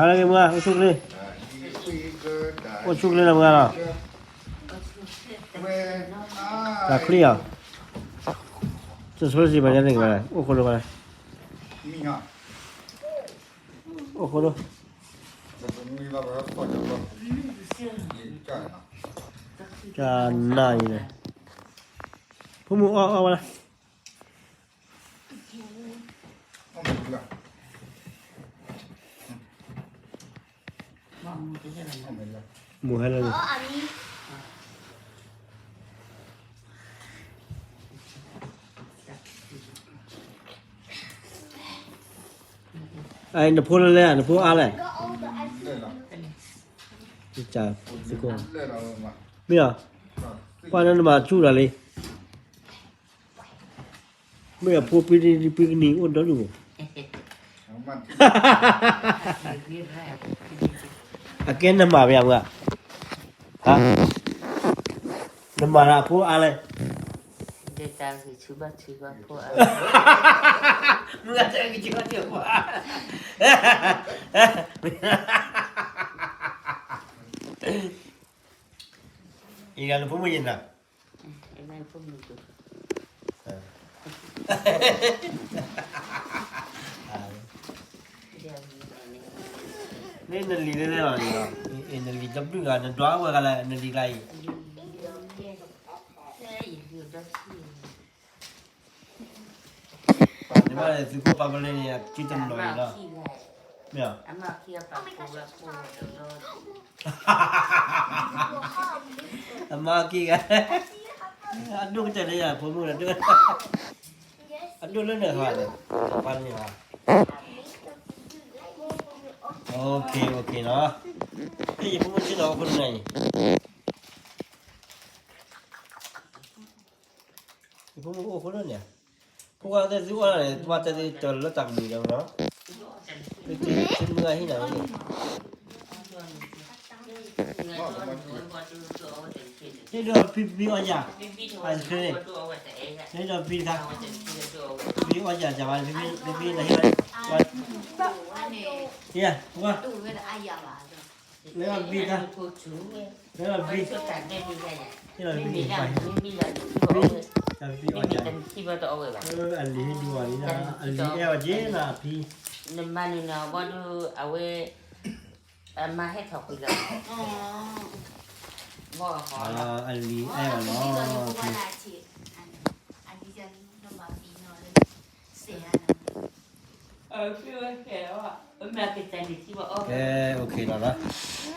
ဟါလၢအဂ့ၤမုၢ်ဂၤ အိၣ်ဆူၣ်ချ့, အိၣ်ဆူၣ်ချ့လၢမုၢ်ဂၤလီၤ, တၢ်ချ့အီၤ, တဆၢစံးဘၣ်ညါန့ၣ် အိၣ်ဃိလိာ်, အိၣ်ဃိလိာ်, တၢ်နၢ်အံၤန့ၣ်, ဖိမုၣ်အီၣ်အီၣ်ဝဲလၢ မူဟဲလၢ, နဖိလၢလဲၣ်, နဖိအါလဲၣ်, မ့ၢ်, ပှၤန့ၣ်နမၤဆူၣ်တၢ်လံ မ့ၢ်အဖိပံတံပံကနံၤအိၣ်ဒီဒူၣ်, အကဲနမၤပယါမုၢ်ဧါ, နမၤတၢ်အဖိအါလဲၣ်, မုၢ်ဂၤတဲကဆူၣ်ဘၣ်ဆူၣ်ဘၣ်, အံၤဂၤနဖိမုၣ်ယနၤ မ့ၢ်နလံၤလၢလဲၣ်လီၤ, နလံၤတဘျုးဂၤ နဒွးဝဲဂၤလၢနလံၤကျါအံၤ, နဘၣ်သုးခိၣ်ပာ်ပလ့န့ၣ် အစုတနီၤအံၤလီၤ, မ့ၢ်, အမါက့ၤဂၤ, အဒိၣ်ကတၢၢ်လၢယၤဖိမုၣ်ဒီး, အဒိၣ်လၢနဟါန့ၣ်, ပှၤန့ၣ်ဟါ, OK OK နီၤ, ဟဲယဖိမုၣ်ဆ့ၣ်နီၤအိၣ်ခိၣ်န့ၣ်, ယဖိမုၣ်အိၣ်ခိၣ်န့ၣ်, ဖိခွါသ့ၣ်သုအီၣ်ဒၣ်န့ၣ် ပှၤတဲသုတၢ်လၢတၢ်ကမံၤဒီးနီၤ, သုမုၢ်ဂၤဟံၣ်နၤန့ၣ်, ဟ့ၣ်ဒီးဖံဖံအီၣ်ယၤ, အဆၢန့ၣ်, ဟ့ၣ်ဒီးဖံတခါ, ဖံအီၣ်ယၤစၢ်ဘၣ်, ဖံဖံနဟ့ၣ်, ဟ့ၣ်, လၢဖံတခါ, လၢဖံ, ဟ့ၣ်ဒီးဖံ, ဖံ, တၢ်ဖံအီၣ်ယၤန့ၣ်, အလံၤဟ့ၣ်ဒုးအီၤလံ, အလံၤအဲၣ်အီၤက့ၤနၤအဖံ, နမၤန့ၣ်နီၤ ဘီဒုးအဝဲ အမါဟဲထီၣ်ကွံာ်လီၤ, အလံၤအဲၣ်အီၤလီၤ, ကဲ OK လီၤနီၤ,